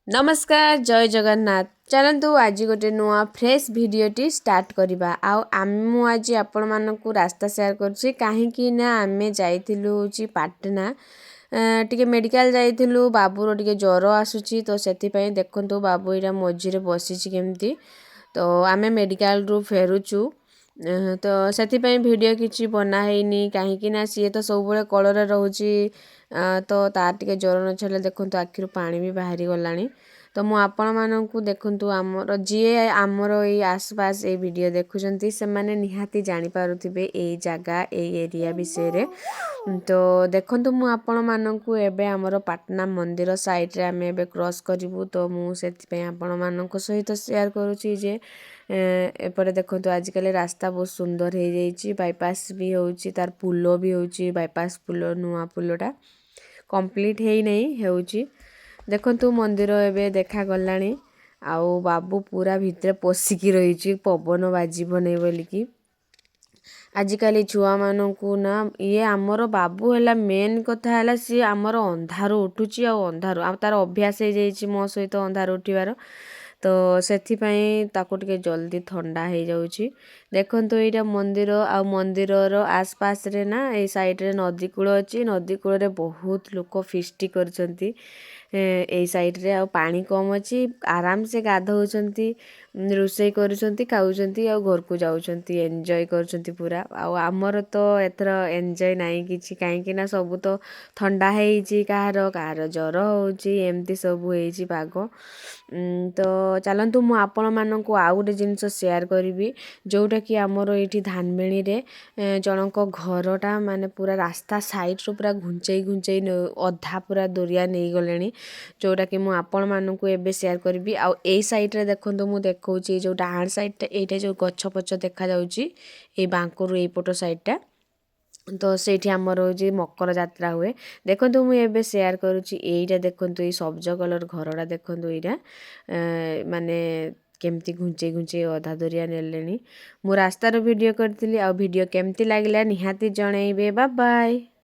ନମସ୍କାର, ଜୟ ଜଗନ୍ନାଥ। ଚାଲନ୍ତୁ, ଆଜି ଗୋଟେ ନୂଆ ଫ୍ରେଶ୍ ଭିଡ଼ିଓଟି ଷ୍ଟାର୍ଟ କରିବା। ଆଉ ମୁଁ ଆଜି ଆପଣମାନଙ୍କୁ ରାସ୍ତା ସେୟାର କରୁଛି, କାହିଁକି ନା ଆମେ ଯାଇଥିଲୁ ହେଉଛି ପାଟନା, ଟିକେ ମେଡ଼ିକାଲ ଯାଇଥିଲୁ। ବାବୁର ଟିକେ ଜ୍ୱର ଆସୁଛି, ତ ସେଥିପାଇଁ ଦେଖନ୍ତୁ, ବାବୁ ଏଇଟା ମଝିରେ ବସିଛି କେମିତି। ତ ଆମେ ମେଡ଼ିକାଲରୁ ଫେରୁଛୁ, ତ ସେଥିପାଇଁ ଭିଡ଼ିଓ କିଛି ବନା ହେଇନି, କାହିଁକି ନା ସିଏ ତ ସବୁବେଳେ କୋଳରେ ରହୁଛି। ତ ତାର ଟିକେ ଜ୍ୱର ନ ଛାଡ଼ିଲେ, ଦେଖନ୍ତୁ, ଆଖିରୁ ପାଣି ବି ବାହାରି ଗଲାଣି। ତ ମୁଁ ଆପଣମାନଙ୍କୁ, ଦେଖନ୍ତୁ, ଆମର ଯିଏ ଆମର ଏଇ ଆସପାସ ଏଇ ଭିଡ଼ିଓ ଦେଖୁଛନ୍ତି, ସେମାନେ ନିହାତି ଜାଣିପାରୁଥିବେ ଏଇ ଜାଗା, ଏଇ ଏରିଆ ବିଷୟରେ। ତ ଦେଖନ୍ତୁ, ମୁଁ ଆପଣମାନଙ୍କୁ ଏବେ ଆମର ପାଟନା ମନ୍ଦିର ସାଇଡ଼୍ରେ ଆମେ ଏବେ କ୍ରସ୍ କରିବୁ। ତ ମୁଁ ସେଥିପାଇଁ ଆପଣମାନଙ୍କ ସହିତ ସେୟାର କରୁଛି ଯେ ଏପଟେ ଦେଖନ୍ତୁ, ଆଜିକାଲି ରାସ୍ତା ବହୁତ ସୁନ୍ଦର ହେଇଯାଇଛି। ବାଇପାସ୍ ବି ହେଉଛି, ତାର ପୁଲ ବି ହେଉଛି। ବାଇପାସ୍ ପୁଲ, ନୂଆ ପୁଲଟା କମ୍ପ୍ଲିଟ୍ ହେଇନାହିଁ, ହେଉଛି। ଦେଖନ୍ତୁ, ମନ୍ଦିର ଏବେ ଦେଖାଗଲାଣି। ଆଉ ବାବୁ ପୁରା ଭିତରେ ପଶିକି ରହିଛି, ପବନ ବାଜିବ ନାହିଁ ବୋଲିକି। ଆଜିକାଲି ଛୁଆମାନଙ୍କୁ ନା, ଇଏ ଆମର ବାବୁ ହେଲା, ମେନ୍ କଥା ହେଲା ସିଏ ଆମର ଅନ୍ଧାରୁ ଉଠୁଛି। ଆଉ ଅନ୍ଧାରୁ, ଆଉ ତାର ଅଭ୍ୟାସ ହେଇଯାଇଛି ମୋ ସହିତ ଅନ୍ଧାରୁ ଉଠିବାର। ତ ସେଥିପାଇଁ ତାକୁ ଟିକେ ଜଲ୍ଦି ଥଣ୍ଡା ହେଇଯାଉଛି। ଦେଖନ୍ତୁ, ଏଇଟା ମନ୍ଦିର। ଆଉ ମନ୍ଦିରର ଆସପାସରେ ନା, ଏଇ ସାଇଡ଼୍ରେ ନଦୀ କୂଳ ଅଛି। ନଦୀ କୂଳରେ ବହୁତ ଲୋକ ଫିଷ୍ଟି କରୁଛନ୍ତି ଏଇ ସାଇଡ଼୍ରେ। ଆଉ ପାଣି କମ୍ ଅଛି, ଆରାମସେ ଗାଧଉଛନ୍ତି, ରୋଷେଇ କରୁଛନ୍ତି, ଖାଉଛନ୍ତି ଆଉ ଘରକୁ ଯାଉଛନ୍ତି, ଏନ୍ଜୟ କରୁଛନ୍ତି ପୁରା। ଆଉ ଆମର ତ ଏଥର ଏନ୍ଜୟ ନାହିଁ କିଛି, କାହିଁକି ନା ସବୁ ତ ଥଣ୍ଡା ହେଇଛି କାହାର, କାହାର ଜ୍ୱର ହେଉଛି, ଏମିତି ସବୁ ହେଇଛି ପାଗ। ତ ଚାଲନ୍ତୁ, ମୁଁ ଆପଣମାନଙ୍କୁ ଆଉ ଗୋଟେ ଜିନିଷ ସେୟାର କରିବି, ଯେଉଁଟାକି ଆମର ଏଇଠି ଧାନବେଣୀରେ ଜଣଙ୍କ ଘରଟା ମାନେ ପୁରା ରାସ୍ତା ସାଇଡ଼୍ରୁ ପୁରା ଘୁଞ୍ଚେଇ ଘୁଞ୍ଚେଇ ଅଧା ପୁରା ଦୂରିଆ ନେଇଗଲେଣି, ଯେଉଁଟାକି ମୁଁ ଆପଣମାନଙ୍କୁ ଏବେ ସେୟାର କରିବି। ଆଉ ଏଇ ସାଇଡ଼୍ରେ ଦେଖନ୍ତୁ, ମୁଁ ଦେଖାଉଛି, ଏଇ ଯେଉଁ ଡାହାଣ ସାଇଡ଼୍ଟା, ଏଇଟା ଯେଉଁ ଗଛ ପଛ ଦେଖାଯାଉଛି ଏଇ ବାଙ୍କରୁ ଏଇପଟ ସାଇଡ଼୍ଟା, ତ ସେଇଠି ଆମର ହେଉଛି ମକର ଯାତ୍ରା ହୁଏ। ଦେଖନ୍ତୁ, ମୁଁ ଏବେ ସେୟାର କରୁଛି, ଏଇଟା ଦେଖନ୍ତୁ, ଏଇ ସବୁଜ କଲର୍ ଘରଟା ଦେଖନ୍ତୁ। ଏଇଟା ମାନେ କେମିତି ଘୁଞ୍ଚେଇ ଘୁଞ୍ଚେଇ ଅଧା ଦୂରିଆ ନେଲେଣି। ମୁଁ ରାସ୍ତାର ଭିଡ଼ିଓ କରିଥିଲି। ଆଉ ଭିଡ଼ିଓ କେମିତି ଲାଗିଲା, ନିହାତି ଜଣେଇବେ। ବାଏ।